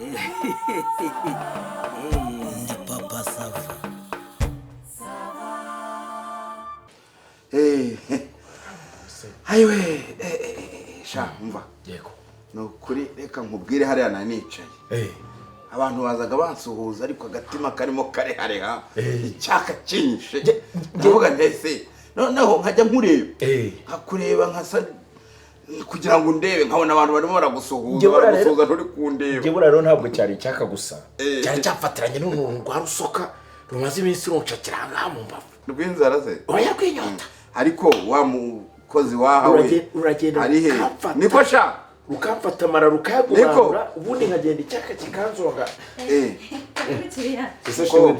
Ndi Papa Sava. Ayiwe, sha mva. Yego. Ni ukuri, reka nkubwire, hariya nari nicaye, abantu bazaga bansuhuza, ariko agatima karimo karehareha, icyaka kinyishe. Ndavuga ntese noneho nkajya nkureba, nkakureba, nkasa kugira ngo ndebe, nkabona abantu barimo baragusuhuza, Njye buriya rero- baragusuhuza, nturi kundeba. Njye buriya rero ntabwo cyari icyaka gusa, cyari cyafatiranye n'uruntu rwa rusoka rumaze iminsi runshakira aha ngaha mu mbavu. Rw'inzara se? Oya, rw'inyota. Ariko wa mukozi wahawe Uragenda ari he? rukamfata. Niko sha. Rukamfata amara, rukayagumanura, ubundi nkagenda icyaka kikanzonga. Ese shimwe?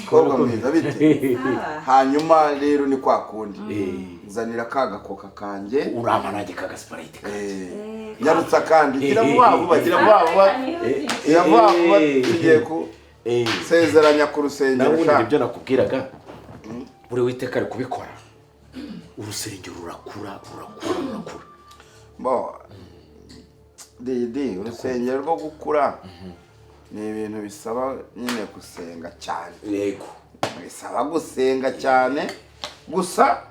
Kobwa mwiza, bite? Hanyuma rero ni kwa kundi, nzanira ka gakoka kanjye. Urama nanjye ka gasprite. Nyarutsa kandi, gira vuba vuba, gira vuba vuba, gira vuba vuba, tugiye gusezeranya ku Nawe rusengero. ubundi Sha. nibyo nakubwiraga, buri witeka ari kubikora, urusengero rurakura, rurakura, rurakura. Bo didi, urusengero rwo gukura ni ibintu bisaba nyine gusenga cyane. Bisaba gusenga cyane gusa,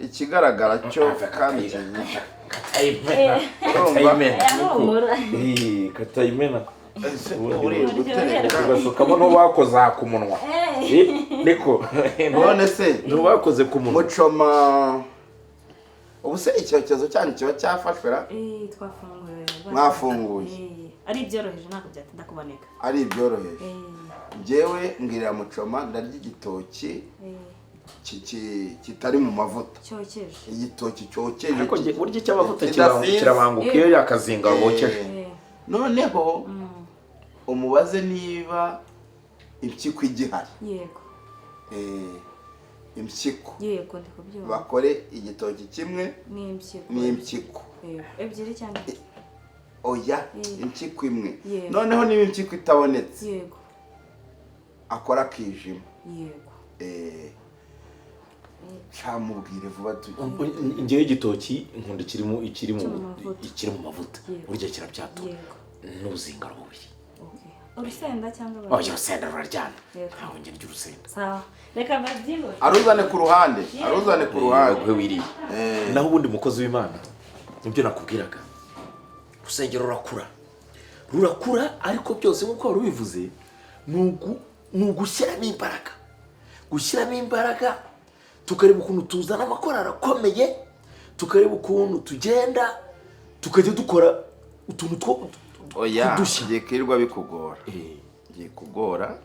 ikigaragara cyo kandi kinyisha. Katayimena. Urumva? Katayimena. Humura. Katayimena. Ese uri gutereka? Ugasukamo n'uwakoze aha ku munwa. Niko. None se Ntubakoze ku munwa. Mucoma, ubu se icyokezo cyanyu kiba cyafashwe ra? Twafunguye. Mwafunguye. Ari ibyoroheje, ntabwo byatinda kuboneka. Ari ibyoroheje. Njyewe mbwirira mucoma, ndarya igitoki kitari mu mavuta. Cyokeje. Igitoki cyokeje. Ariko burya icy'amavuta Kidasize. kirabanguka iyo yakazinga bokeje. Noneho umubaze niba impyiko igihari. Yego. Impyiko. Yego, ndi kubyumva. Bakore igitoki kimwe n'impyiko. N'impyiko. Yego, ebyiri cyangwa? Oya, impyiko imwe. Yego. Noneho niba impyiko itabonetse, akora akijima. Yego. Camubwire vuba tu. Ngewe igitoki nkunda ikirimo ikiri mu Cyo mu mavuta. Ikiri mu mavuta. Yego. Burya kirabyatura. N'ubuzinga bubiri. Okay. Urusenda cyangwa Oya, urusenda ruraryana. Yego. Ntabwo njye ndya urusenda. Sawa, reka babyibure. Aruzane ku ruhande, aruzane ku ruhande. Baguhe wiriye. Naho ubundi, mukozi w'Imana, nibyo nakubwiraga, urusengero rurakura, rurakura, ariko byose nk'uko wari ubivuze ni ugushyiramo imbaraga, gushyiramo imbaraga, tukareba ukuntu tuzana amakorali akomeye, tukareba ukuntu tugenda tukajya dukora utuntu two Oya. tw'udushya. Ngiye kwirirwa bikugora, ngiye kugora.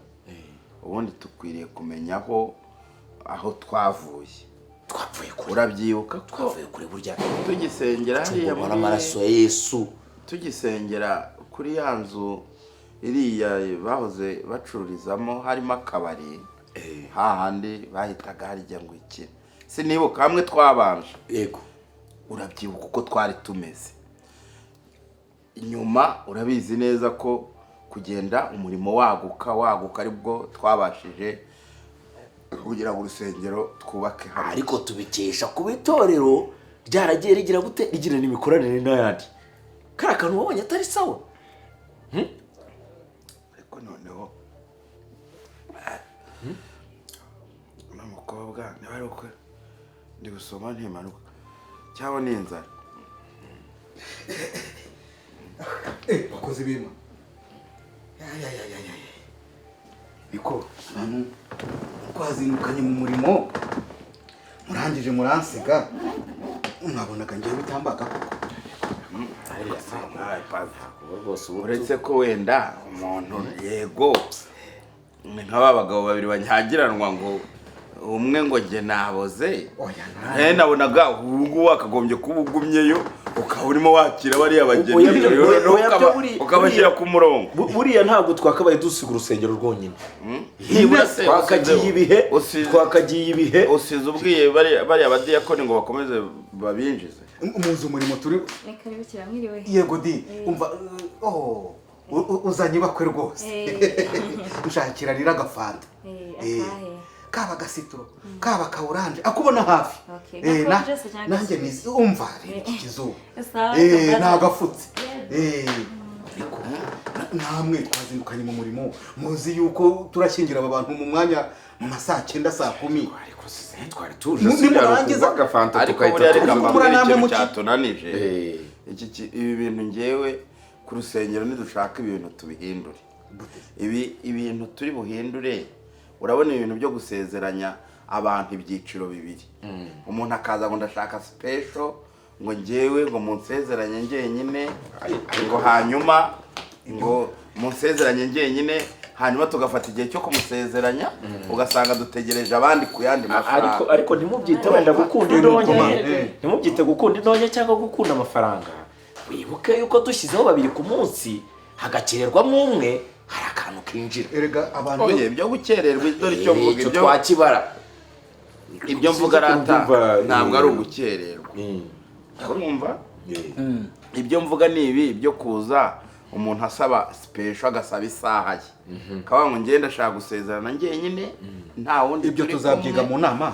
Ubundi dukwiriye kumenya aho twavuye. Twapfuye kure. Urabyibuka ko Twavuye kure burya. tugisengera hariya Tugomba n'amaraso ya Yesu. Tugisengera kuri ya nzu iriya bahoze bacururizamo, harimo akabari, hahandi bahitaga harya ngo iki, sinibuka, hamwe twabanje. Urabyibuka uko twari tumeze inyuma? Urabizi neza ko kugenda umurimo waguka, waguka, aribwo twabashije kugira ngo urusengero twubake hamwe. Ariko tubikesha kuba itorero ryaragiye rigira gute, rigira n'imikoranire n'ayandi. Kariya kantu wabonye atari sawa. Ariko noneho uno mukobwa, niba ari uko ndi gusoma ntimanuka cyangwa ni inzara. Bakozi b'Imana, ya ya ya ya ya, niko twazindukanye mu murimo, murangije muransiga, mwabonaga ngewe bitambaga koko. Rwose ubu Uretse ko wenda umuntu, yego, ni nka ba bagabo babiri banyagiranwa, ngo umwe ngo njye naboze. Oya. Nabonaga ubu ngubu wakagombye kuba ugumyeyo, ukaba urimo wakira bariya bageni, Oya, noneho oya, ukabashyira ku murongo. Buriya ntabwo twakabaye dusiga urusengero rwonyine. Nibura se Twakagiye ibihe, twakagiye ibihe. Usize ubwiye bariya badiyakoni ngo bakomeze babinjize. Muzi umurimo turi. Reka rero, mwiriwe. Yego di, umva, oh, uzanye bakwe rwose. Nshakira rero agafanta. Akahe? Kaba gasitro, kaba ka orange, akubona hafi. Okay, gakonje se cyangwa Nanjye gashyushye? ni, umva rero iki kizuba. Sawa. Nagafutse. Ariko Namwe twazindukanye mu murimo, muzi yuko turashyingira aba bantu mu mwanya mu ma 9:00 10:00. Ariko se twari tuje Nimurangiza agafanta Ariko tukahita buriya reka tunywa. mbabwire Namwe ikintu muki- cyatunanije. Eh. Ibi bintu ngewe ku rusengero nidushaka ibintu tubihindure. Ibi ibintu turi buhindure, urabona ibintu byo gusezeranya abantu ibyiciro bibiri, umuntu akaza ngo ndashaka special, ngo ngewe ngo munsezeranye njyenyine, ngo hanyuma ngo munsezeranye njyenyine, hanyuma tugafata igihe cyo kumusezeranya, ugasanga dutegereje abandi ku yandi masaha. Ariko ntimubyite wenda gukunda indonke, Eh. ntimubyite gukunda indonke cyangwa gukunda amafaranga. Wibuke yuko dushyizeho babiri ku munsi hagakererwamo umwe, hari akantu kinjira. Erega abantu Oye, ibyo gukererwa, dore icyo mvuga, Icyo ibyo twakibara. Ibyo mvuga rata Ndumva, ntabwo ari ugukererwa. Urumva, ibyo mvuga ni ibi byo kuza umuntu asaba special, agasaba isaha ye, akavuga ngo ngende ashaka gusezerana njyenyine, nta wundi Ibyo turi tuzabyiga kumwe. mu nama.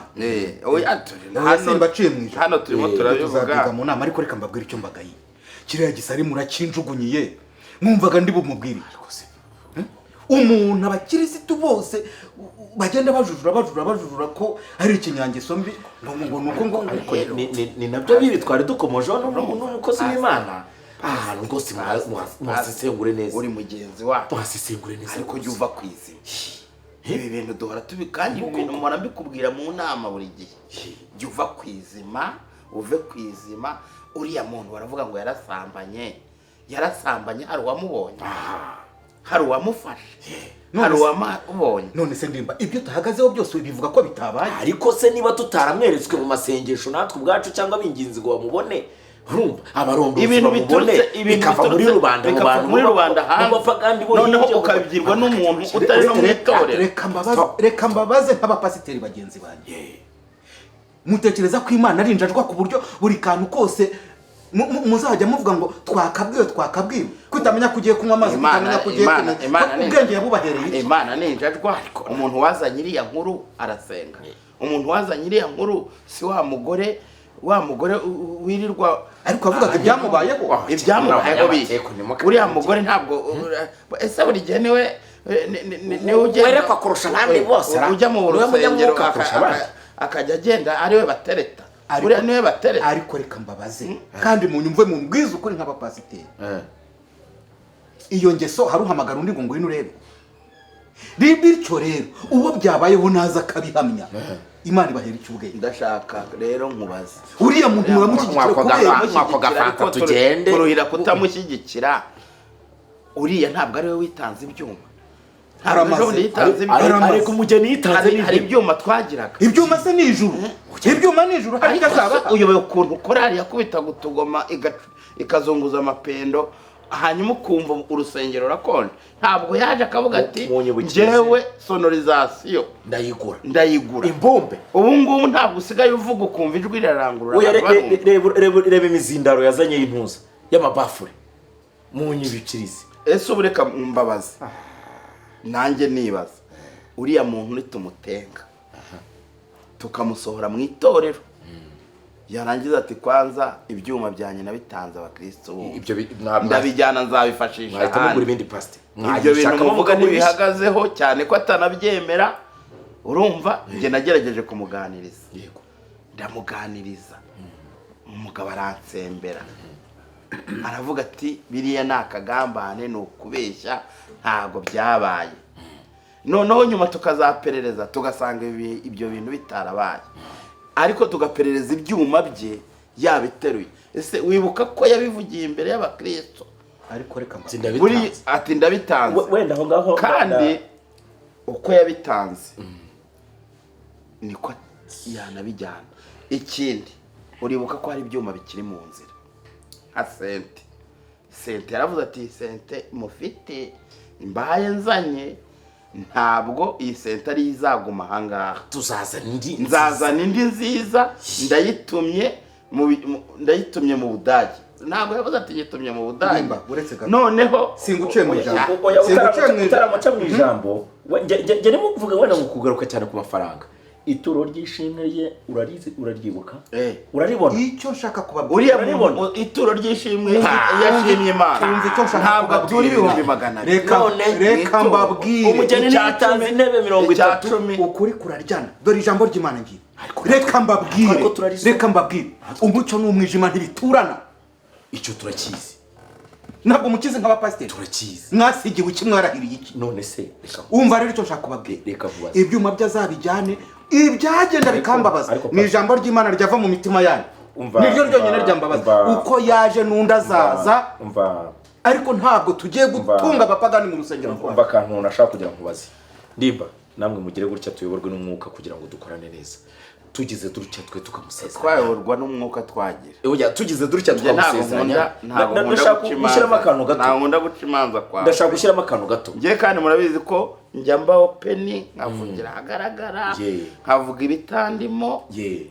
Oya, turi Oya, hano, simbaciye mu ijambo. hano turimo Ibyo turabivuga. tuzabyiga mu nama, ariko reka mbabwire icyo mbagaye. Kiriya gisari murakinjugunyiye, mwumvaga ndi bumubwire iki? Umuntu abakirisitu bose bagenda bajujura bajujura bajujura ko ari ikinyangeso mbi, ngo nuko ngo Ariko ni nabyo bibi twari dukomojeho n'umukozi w'Imana ahantu rwose. Muhasesengure neza. Uri mugenzi wacu, Muhasesengure neza. ariko jya uva ku izima. Ibi bintu duhora tubi, kandi ibi bintu mpora mbikubwira mu nama buri gihe. Jya uva ku izima, uve ku izima. Uriya muntu baravuga ngo yarasambanye, yarasambanye, hari uwamubonye? Hari uwamufashe? Hari uwamubonye? None se ndimba, ibyo tuhagazeho byose bivuga ko bitabaye? Ariko se niba tutaramweretswe mu masengesho natwe ubwacu cyangwa abinginzi ngo bamubone, urumva abarondozi Ibintu bamubone, biturutse, ibintu bikava muri biturutse rubanda, mu bikava bantu muri rubanda hanze, mu bapagani bo noneho hirya, ukabibwirwa n'umuntu utari no mu itorero. Reka mbabaze nk'abapasiteri bagenzi banjye: mutekereza ko Imana ari injajwa ku buryo buri kantu kose muzajya muvuga ngo twakabwiwe, twakabwiwe, kutamenya ko ugiye kunywa amazi, kutamenya ko ugiye Imana kunywa Imana ubwenge yabubahereye iki? Imana ni injajwa? Umuntu wazanye iriya nkuru arasenga? Umuntu wazanye iriya nkuru si wa mugore, wa mugore wirirwa Ariko avugaga ibyamubayeho. Ibyamubayeho bihe? Ariko ntimuka- Uriya mugore ntabwo ese buri gihe niwe niwe ugenda Werekwa kurusha abandi bose, ra? Ujya mu Niwe rusengero munyamwuka kurusha abandi. akajya agenda ariwe batereta? Uriya niwe batereta? Ariko reka mbabaze kandi munyumve, mumbwize ukuri nk'abapasiteri: iyo ngeso hari uhamagara undi ngo ngwino urebe? Bityo rero uwo byabayeho naza akabihamya, Imana ibahera icyo ubwenge? Ndashaka rero nkubaze. Uriya muntu muramushyigikira Mwako kubera mwako gafanta Ariko tugende. Turuhira kutamushyigikira. Uriya ntabwo ari we witanze ibyuma. Ntabwo Aramaze. ejo bundi yitanze ibyuma. Aramaze. Ariko umugeni yitanze Hari n'ibyo. ibyuma twagiraga. Ibyuma se ni ijuru? Ibyuma ni ijuru? Hari icyo Ariko se azaba? uyobewe ukuntu korari yakubitaga utugoma ikazunguza amapendo, hanyuma ukumva urusengero rurakonje? Ntabwo yaje akavuga ati Munyibukirize. njyewe sonorisation Ndayigura. ndayigura. Imbumbe. Ubu ngubu ntabwo usigaye uvuga ukumva ijwi rirarangurura, Oya, abantu barumva. reba imizindaro yazanye y'intuza y'amabafure, munyibukirize. Ese ubu reka mbabaze, nanjye nibaza: uriya muntu nitumutenga tukamusohora mu itorero, yarangiza ati kwanza ibyuma byanjye nabitanze abakristo ubu Ibyo ndabijyana nzabifashisha mwahita mugura ahandi. ibindi, pasite. Ibyo bintu muvuga ntibihagazeho, cyane ko atanabyemera. Urumva, njye nagerageje kumuganiriza, ndamuganiriza, umugabo aransembera, aravuga ati biriya ni akagambane, ni ukubeshya, ntabwo byabaye. Noneho nyuma tukazaperereza tugasanga ibyo bintu bitarabaye, ariko tugaperereza ibyuma bye yabiteruye. Ese wibuka ko yabivugiye imbere y'abakristo? Ariko reka mbabaze. Buri ati ndabitanze. Wenda aho ngaho Kandi uko yabitanze niko yanabijyana. Ikindi, uribuka ko hari ibyuma bikiri mu nzira nka synthé. Synthé yaravuze ati synthé mufite mbaye nzanye, ntabwo iyi synthé ariyo izaguma ahangaha. Tuzazana indi. Nzazana indi nziza, ndayitumye ndayitumye mu Budage. Ntabwo yavuze ati nyitumye mu Budage? Nimba, uretse gato. Noneho Singuciye mu ijambo. Oya, Singuciye mu ijambo. utaramuca mu ijambo. Njye ndimo kuvuga wenda ngo kugaruka cyane ku mafaranga. Ituro ry'ishimwe rye urarizi, uraryibuka? Eh. Uraribona? Icyo nshaka kubabwira, Uriya Uraribona? muntu ituro ry'ishimwe iyo ashimye Imana Wumva icyo nshaka ntabwo atura kubabwira. 200,000. Reka None, reka ituro. mbabwire. Umugeni Icya ntiyatanze cumi, intebe mirongo icya itatu. cumi. Ukuri kuraryana. Dore ijambo ry'Imana ngiye, reka mbabwire, Ariko turarisoma. reka mbabwire, umucyo n'umwijima ntibiturana. Icyo turakizi. Ntabwo mukizi nk'abapasiteri. Turakizi. Mwasigiwe iki? Mwarahiriye iki? None se reka Umva rero icyo nshaka kubabwira. Reka nkubaze. Ibyuma byazabijyane, ibyagenda bikambabaza Ariko ni ijambo ry'Imana ryava mu mitima yanyu. Umva, Niryo ryonyine umva, ryambabaza. umva. Uko yaje n'undi azaza, Umva. ariko ntabwo tugiye Umva. gutunga abapagani mu rusengero rwacu. Umva akantu nashaka kugira ngo nkubaze. Ndimba namwe mugire gutya, tuyoborwe n'umwuka kugira ngo dukorane neza. Tugize dutya twe tukamusezeranya. Twayoborwa n'umwuka twagira. Oya, tugize dutya Njye ntabwo tukamusezeranya. nkunda, ntabwo nkunda Ndashaka guca gushyiramo imanza. akantu gato. Ntabwo nkunda guca imanza kwawe. Ndashaka gushyiramo akantu gato. Njye kandi murabizi ko njya mbaho peni nkavugira ahagaragara, Yeah. nkavuga ibitandimo. Ye.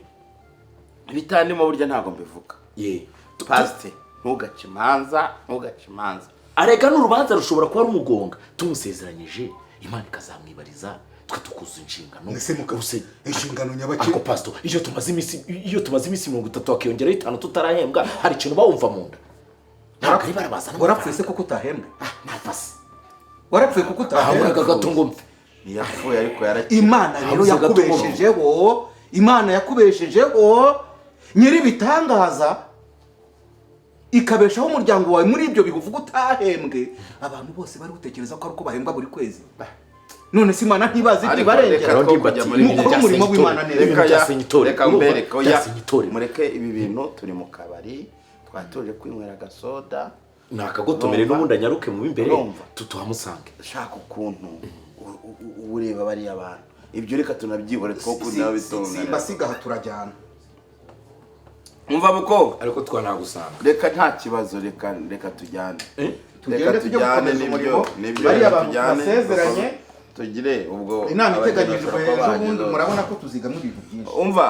Ibitandimo burya ntabwo mbivuga. Ye. Pasite, ntugace imanza, ntugace imanza. Arega n'urubanza rushobora kuba rumugonga. Tumusezeranyije, Imana ikazamwibariza, twe tukuzuza inshingano. Mwese inshingano nyabaki? Ariko pastor, iyo tumaze iminsi 30 hakiyongeraho 5 tutarahembwa, hari ikintu bawumva mu nda? Ntabwo ari barabazana. Warapfuye se kuko utahembwe? Ntapfase. Warapfuye kuko utahembwe? Haburaga gato ngo mpfe. Ntiyapfuye ariko yarakize. Imana rero Habuze gato. yakubeshejeho, Imana yakubeshejeho nyir'ibitangaza, ikabeshaho umuryango wawe muri ibyo bihe uvuga utahembwe. Abantu bose bari gutekereza ko ari uko bahembwa buri kwezi. None se Imana ntibazi Ariko ntibarengera? reka two kujya muri Mukore bya umurimo w'Imana neza. Reka Ibintu ya, bya senyitorero. reka Urumva? mbereke, oya. Bya senyitorero. Mureke ibi bintu, turi mu kabari, twari tuje kwinywera agasoda. Nakagotomere. Urumva? N'ubundi anyaruke mu imbere. Urumva? Tuhamusange. Shaka ukuntu ureba bariya bantu, ibyo reka tunabyihore two kunabitunga. Simbasiga aha, turajyana. Umva mukobwa. Ariko twanagusanga. Reka, nta kibazo, reka tujyane. Tugende Reka tujye tujyane. gukomeza Nibyo, umurimo. nibyo, Bariya reka bantu tujyane. basezeranye. Tugire ubwo Inama abageni iteganyijwe bashobora kuba ejo bundi. bahageze. Murabona ko tuzigamo ibintu byinshi. Umva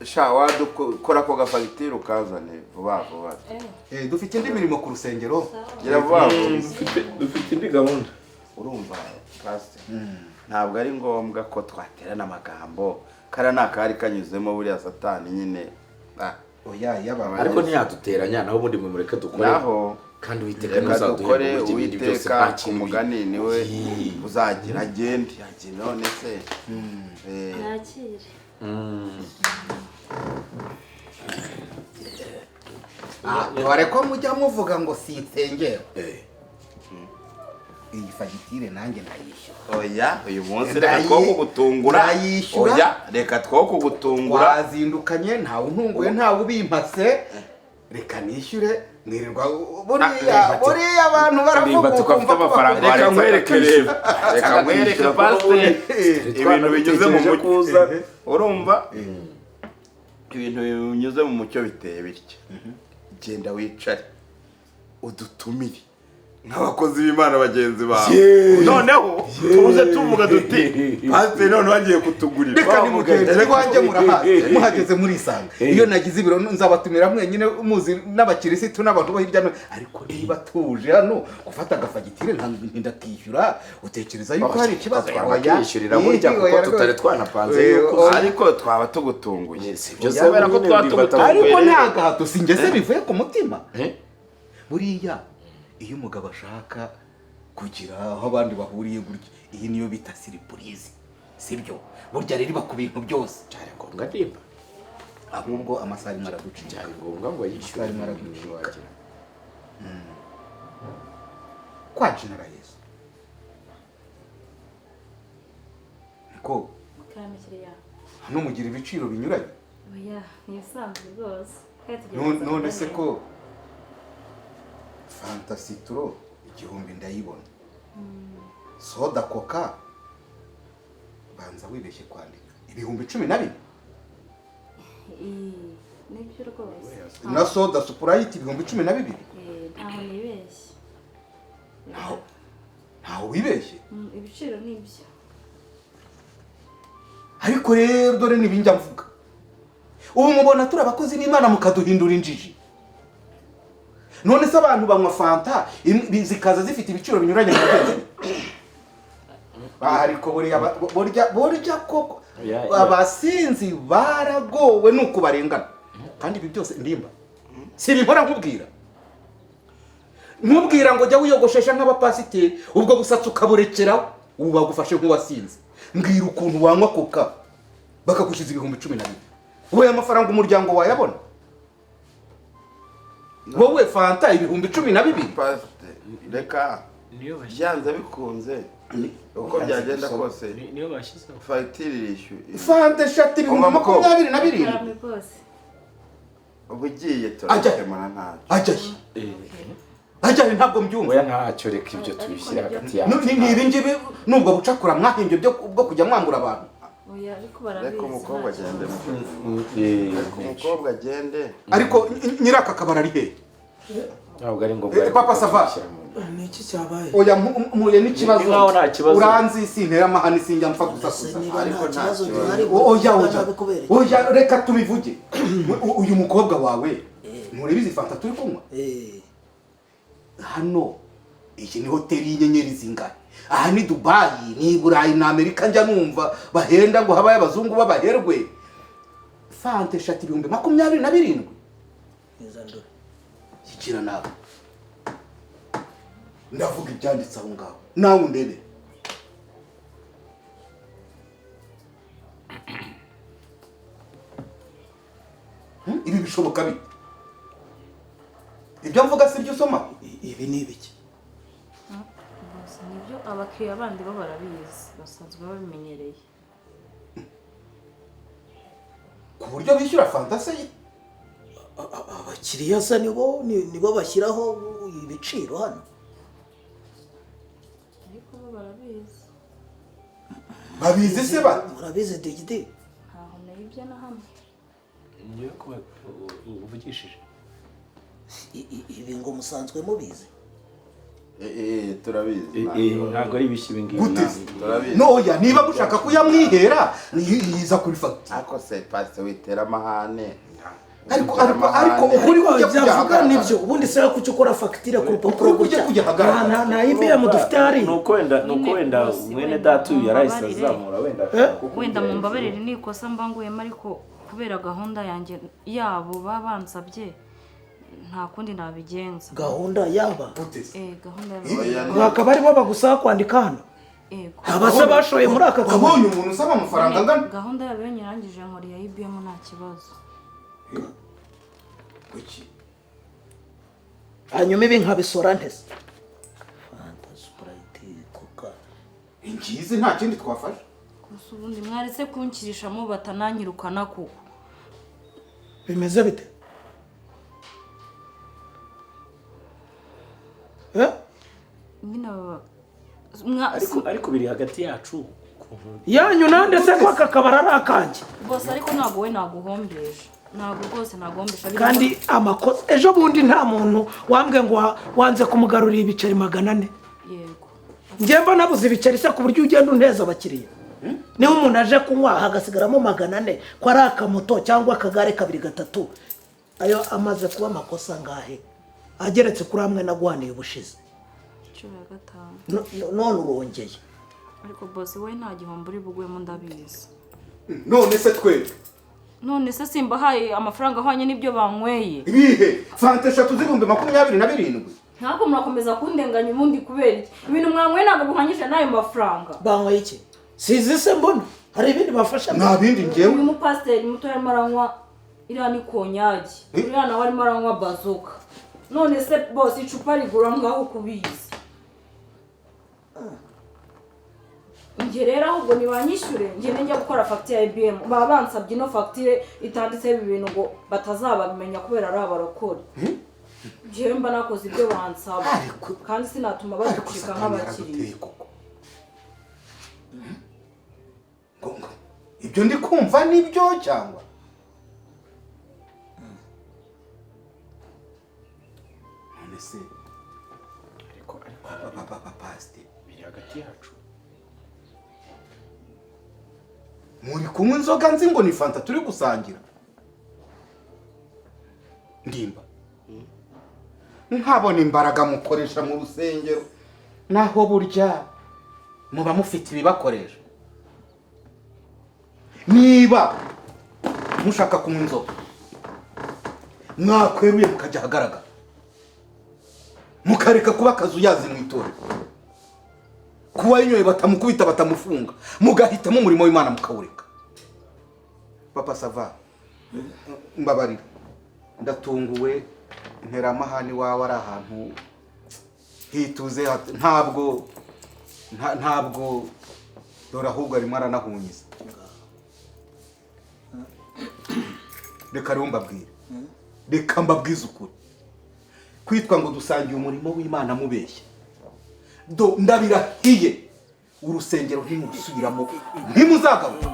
sha, wadukora ako gafagitire ukazane vuba vuba. Dufite indi mirimo ku rusengero. Gira vuba vuba. Dufite indi gahunda. Urumva pasite, ntabwo ari ngombwa ko twaterana amagambo. Kariya ni akari kanyuzemo, buriya Satani nyine. Ah. Oya, yaba Ariko ntiyaduteranya. Naho ubundi mwe mureke dukore. Naho Kandi Uwiteka reka ntuzaduhe dukore. uburyo ibindi byose Uwiteka nta ku kintu mugani niwe Yee. uzagira agende agende. None se Nakire. Dore ko mujya muvuga ngo sinsengera, Eh. iyi fagitire nanjye ndayishyura. Oya, uyu munsi reka two kugutungura. Ndayishyura. Oya, reka two kugutungura. Twazindukanye, ntawe untunguye, ntawe ubimpase. Reka nishyure. Mwirirwa buriya buriya abantu baravuga Ndimbati ko afite ukumva ko amafaranga. Reka nkwereke rero, reka nkwereke pasiteri, ibintu binyuze mu mucyo. Urumva, ibintu binyuze mu mucyo biteye bityo: genda wicare udutumire nk'abakozi b'Imana bagenzi bawe, noneho tuze tuvuga duti pasiteri noneho agiye kutugurira. Reka nimugende iwanjye, murahazi, muhageze murisanga. Iyo nagize ibiro nzabatumira mwenyine, muzi n'abakirisitu n'abantu bo hirya no hino. Ariko niba tuje hano gufata agafagitire ndakishyura, utekereza yuko hari ikibazo? Twakishyurira burya kuko tutari twanapanze yuko Oya. Ariko twaba tugutunguye. Si ibyo se Kubera ko nyine twaba ndimbati tugutunguye Ariko rero. nta gahato, si njye se bivuye ku mutima? Eh? Buriya iyo umugabo ashaka kugira aho abandi bahuriye gutya, iyi niyo bita surprise, sibyo? Burya rero iba ku bintu byose. Byari ngombwa ndimba? Ahubwo amasaha arimo araducika. Byari ngombwa ngo yishyure? Arimo araducika. Kwa jina la Yesu niko. Karamukiriya. Hano mugira ibiciro binyuranye? Oya, ni ibisanzwe rwose. Kandi tugiye kuza None se kuganira. ko Fanta citron 1000 ndayibona, soda Coca banza wibeshye kwandika 14,000? Ii, nibyo rwose. Na soda Sprite 12,000? Eh, ntaho nibeshye. Ntaho wibeshye? Ibiciro nibyo. Ariko rero dore n'ibinjya mvuga, ubu mubona turi abakozi b'Imana mukaduhindura injiji. None se abantu banywa Fanta zikaza zifite ibiciro binyuranye mu bwenge? Ariko buriya burya koko abasinzi baragowe nuko barengana. Kandi ibi byose ndimba si bihora nkubwira ngo jya wiyogoshesha nk'abapasiteri, ubwo busatsi ukaburekeraho, ubu bagufashe nk'uwasinze. Mbwira ukuntu wanywa koka bakagushyiza 12,000. Wowe amafaranga umuryango wayabona? Wowe fanta 12,000. Pasiteri, reka byanze bikunze uko byagenda kose niyo bashyizeho fagitire irishyuye. Fanta eshatu 27,000. Ubu ugiye turakemura ntacyo. Ajyahe ntabwo mbyumva. Oya ntacyo, reka ibyo tubishyira hagati yacu. Ni ibi ngibi nubwo bucakura mwahimbye bwo kujya mwambura abantu. Oya ariko barabizi. Reka umukobwa agende. Reka umukobwa agende. Ariko nyiraka kabara ari he? Ntabwo ari ngombwa. Papa Sava. Ni iki cyabaye? Oya mpuye n'ikibazo. Nkaho nta kibazo. Uranzi sintera amahane sinjya mpfa gusakuza. Ariko nta kibazo gihari. Oya oya. Oya reka tubivuge. Uyu mukobwa wawe ntureba izi fanta turi kunywa? Hano iyi ni hoteli y'inyenyeri zingahe? Aha ni Dubai, ni Burayi, ni Amerika, njya numva bahenda ngo habaye abazungu babaherwe. Fanta eshatu 27,000. Shyikira nawe. Ndavuga ibyanditse aho ngaho nawe undebe. Ibi bishoboka bite? Ibyo mvuga si byo usoma? Ibi ni ibiki? Nibyo abakiriya bandi bo barabizi, basanzwe babimenyereye. Ku buryo bishyura fanta se? Abakiriya se nibo bashyiraho ibiciro hano. Ariko bo barabizi. Babizi se ba? Murabizi digidi? Ntaho nayibye na hamwe. Niyo ko uvugishije. Ibi ngo musanzwe mubizi? Turabizi. Ntabwo ari ibishyi ibi ngibi. Turabizi. Noya niba mushaka kuyamwihera yiza kuri fagitire. Ariko se pastor witera amahane. Ariko ukuri kujya kujya nibyo ubundi se kuki ukora fagitire ku rupapuro kujya kujya hagaragara. Nta IBM dufite hari. Nuko wenda mwene data uyu yarahise azamura wenda. Wenda mumbabarire ni ikosa mbanguyemo, ariko kubera gahunda yanjye yabo babansabye nta kundi nabigenza. Gahunda yaba? Gahunda yaba. Bakaba aribo bagusaba kwandika hano. Yego. Abase bashoye muri aka kabari. Wabonye umuntu usaba amafaranga angana? Gahunda yabo nyirangije nkora ya IBM nta kibazo. Kuki? Hanyuma ibi nkabisora ntese. Fanta, Sprite, Coca. Ingizi nta kindi twafashe. Gusa ubundi mwaretse kunkirishamo batananyirukana kuko. Bimeze bite? Ariko biri hagati yacu. Yanyu nande se ko aka kabara ari akanjye? Bose ariko ntabwo we naguhombeje. Ntabwo rwose naguhombesha. Kandi amakosa ejo bundi nta muntu wambwe ngo wanze kumugarurira ibiceri 400. Yego. Njye mba nabuze ibiceri se ku buryo ugenda unteza abakiriya. Niba umuntu aje kunywa hagasigaramo 400 ko ari akamoto cyangwa akagare 2 3, ayo amaze kuba amakosa ngahe ageretse kuri amwe naguhaniye ubushize. 15. None urongeye. Ariko boss we nta gihombo uri bugwemo ndabizi. None se twebwe? None se simbahaye amafaranga ahwanye n'ibyo banyweye? Ibihe? Fanta eshatu 27,000. Ntabwo murakomeza kundenganya ubundi kubera iki? Ibintu mwanyweye ntabwo buhanyije n'ayo mafaranga. Banyweye iki? Sizi se mbona hari ibindi bafasha? Nta bindi njyewe. Uyu mupasiteri muto yarimo aranywa iriya ni konyagi. Uriya nawe arimo aranywa bazoka. None se boss icupa rigura ngaho kubizi. Njye rero ahubwo nibanyishyure njye njya gukora fagitire ya IBM. Baba bansabye ino fagitire itanditseho ibi bintu ngo batazabamenya kubera ari abarokore. Njyewe mba nakoze ibyo bansaba kandi sinatuma baducika nk'abakiriya. Ibyo ndi kumva nibyo cyangwa? None se ariko pasiteri biri hagati yacu. Muri kunywa inzoga nzi ngo ni fanta turi gusangira. Ndimba. Nkabona imbaraga mukoresha mu rusengero. Naho burya Muba mufite ibibakoresha. Niba mushaka kunywa inzoga, mwakweruye mukajya ahagaragara, mukareka kuba akazuyazi mu itorero, kuba yinyoye batamukubita, batamufunga, mugahitamo umurimo w'Imana mukawureka. Papa Sava, mbabarira, ndatunguwe. Nteramahani wawe ari ahantu hituze, ntabwo ntabwo dore ahubwo arimo aranahunyiza. Reka rero mbabwire, reka mbabwize ukuri. Kwitwa ngo dusangiye umurimo w'Imana mubeshya, do ndabirahiye, urusengero ntimurusubiramo, ntimuzagaruka.